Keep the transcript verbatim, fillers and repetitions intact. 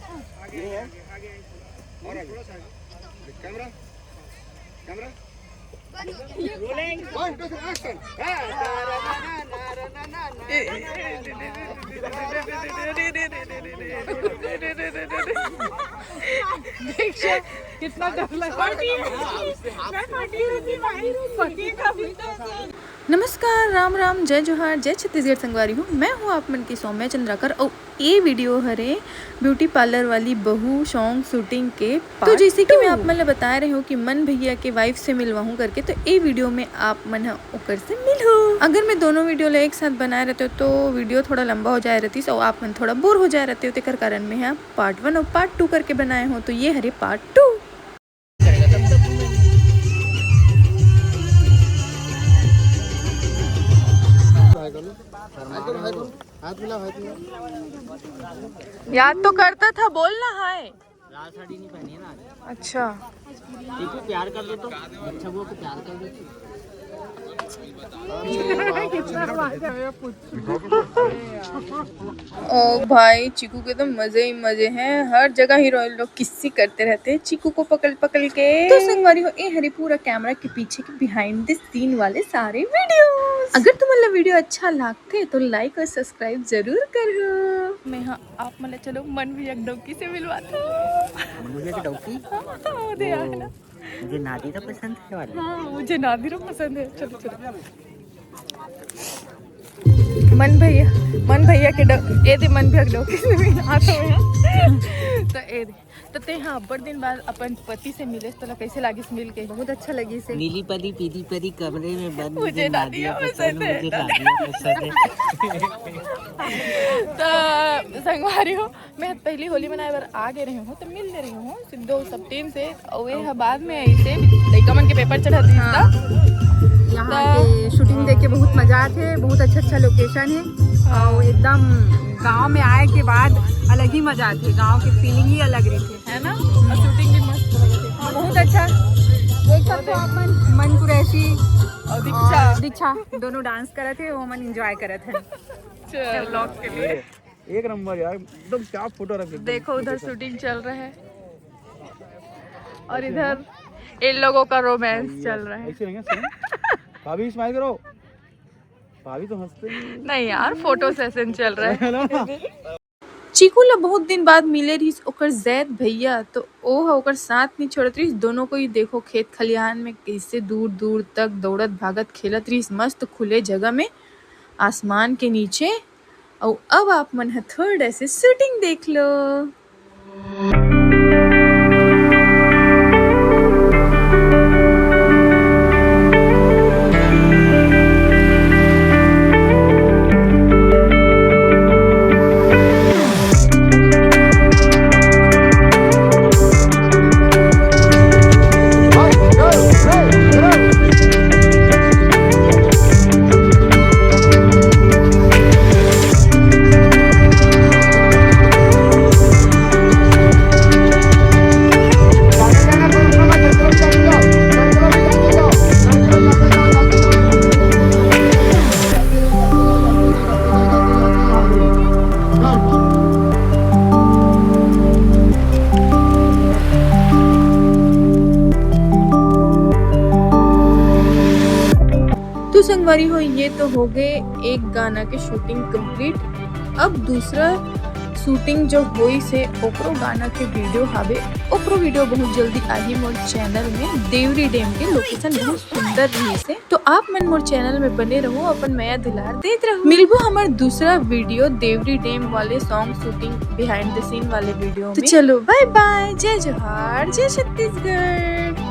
ये है। और आगे। Camera, camera. कितना डर लग रहा है। नमस्कार, राम राम, जय जोहार, जय छत्तीसगढ़ संगवारी हो। मैं हूँ आप मन की सौम्या चंद्राकर और ये वीडियो हरे ब्यूटी पार्लर वाली बहू सॉन्ग शूटिंग के। तो जैसे कि मैं आप मन ल बताए रहे हूँ कि मन भैया के वाइफ से मिलवाहूँ करके, तो ये वीडियो में आप मन ह ओकर से मिलहू। अगर मैं दोनों वीडियो ला एक साथ बनाए रहते हो तो वीडियो थोड़ा लंबा हो जाए रहती, और आप मन थोड़ा बोर हो जाए रहते हो, तेकर कारण मैं ह पार्ट वन और पार्ट टू करके बनाए हूँ। तो ये हरे पार्ट टू। हाथ मिला, हाथ मिला। याद तो करता था, बोल ना हाय। लाल साड़ी नहीं पहनी है ना आज। अच्छा। दीपू प्यार कर दो तो, अच्छा वो तो प्यार कर दो। कितना मजा आया, पूछ। ओ भाई, चीकू के तो मजे ही मजे हैं। हर जगह हीरो लोग किस्सी करते रहते हैं चीकू को पकड़ पकड़ के। तो संगवारी हो, ए हरे पूरा कैमरा के पीछे के बिहाइंड द सीन वाले सारे वीडियोस। अगर तुमन ला वीडियो अच्छा लागथे तो लाइक और सब्सक्राइब जरूर करहू। मैं हाँ, आप मन ला चलो मन भैया के डौकी से मिलवाता हूँ। मन भैया के डौकी? हाँ, हाँ, वो दे यार, है ना? मुझे नादिरा पसंद है वाला। हाँ, मुझे नादिरा पसंद है। चलो, चलो। मन भैया, मन भैया के ड-, ए दे मन भैया के डौकी से मिला तो मैं। तो ए दे। तो ते हाँ, अब्बड़ दिन बाद अपन पति से मिले, तोला कैसे लागिस मिल के? बहुत अच्छा लगिस हे। नीली परी, पीली परी, कमरे में बंद, मुझे मुझे नादिया नादिया पसंद पसंद है। मुझे नादिया पसंद है। तो संगवारी हो, मैं पहली होली मनाए बर आ गए रहे हूँ, तो मिल ले रहे हूँ सिद्धो सब टीम से। और ये ह बाद में ऐसे लइका मन के पेपर चढ़त रहिस हाँ। त। यहाँ त- के शूटिंग देख के बहुत मजा आथे, बहुत अच्छा अच्छा लोकेशन है। हाँ। और एकदम गांव में आए के बाद अलग ही मजा आथे, गांव की फीलिंग ही अलग रहती है। है ना? और शूटिंग भी मस्त हो रही थी। बहुत अच्छा। देख सकते हो आप मन, मन कुरैशी और दीक्षा। और दीक्षा दोनों डांस करत है, वो मन एंजॉय करत है। चलो, व्लॉग के लिए। एक नंबर यार, एकदम क्या फोटो रख दे, एकदम देखो, उधर शूटिंग चल रहा है और इधर इन लोगों का रोमांस चल रहा है। ऐसे रहेंगे, सेम। भाभी, स्माइल करो। भाभी तो हंसते ही नहीं। नहीं यार, फोटो सेशन चल रहा है। है ना? चीकू ला बहुत दिन बाद मिले रहिस ओकर जैद भैया, तो ओ ह ओकर साथ नहीं छोड़त रहिस। दोनों कोई देखो, खेत खलिहान में कैसे दूर दूर तक दौड़त भागत खेलत रहिस, मस्त खुले जगह में, आसमान के नीचे। अउ अब आप मन ह थोड़ा से शूटिंग देख लो। तो संगवारी हो, ये तो हो गए एक गाना के शूटिंग कंप्लीट। अब दूसरा शूटिंग जो होइस हे, ओकरो गाना के वीडियो हावे, ओकरो वीडियो बहुत जल्दी आही मोर चैनल में। देवरी डैम के लोकेशन बहुत सुंदर रहिस हे, तो आप मन मोर चैनल में बने रहो, अपन मया दुलार देत रहो। मिलबो हमर दूसरा वीडियो देवरी डैम वाले song shooting behind the scene वाले वीडियो तो में। चलो बाय बाय, जय जोहार, जय छत्तीसगढ़।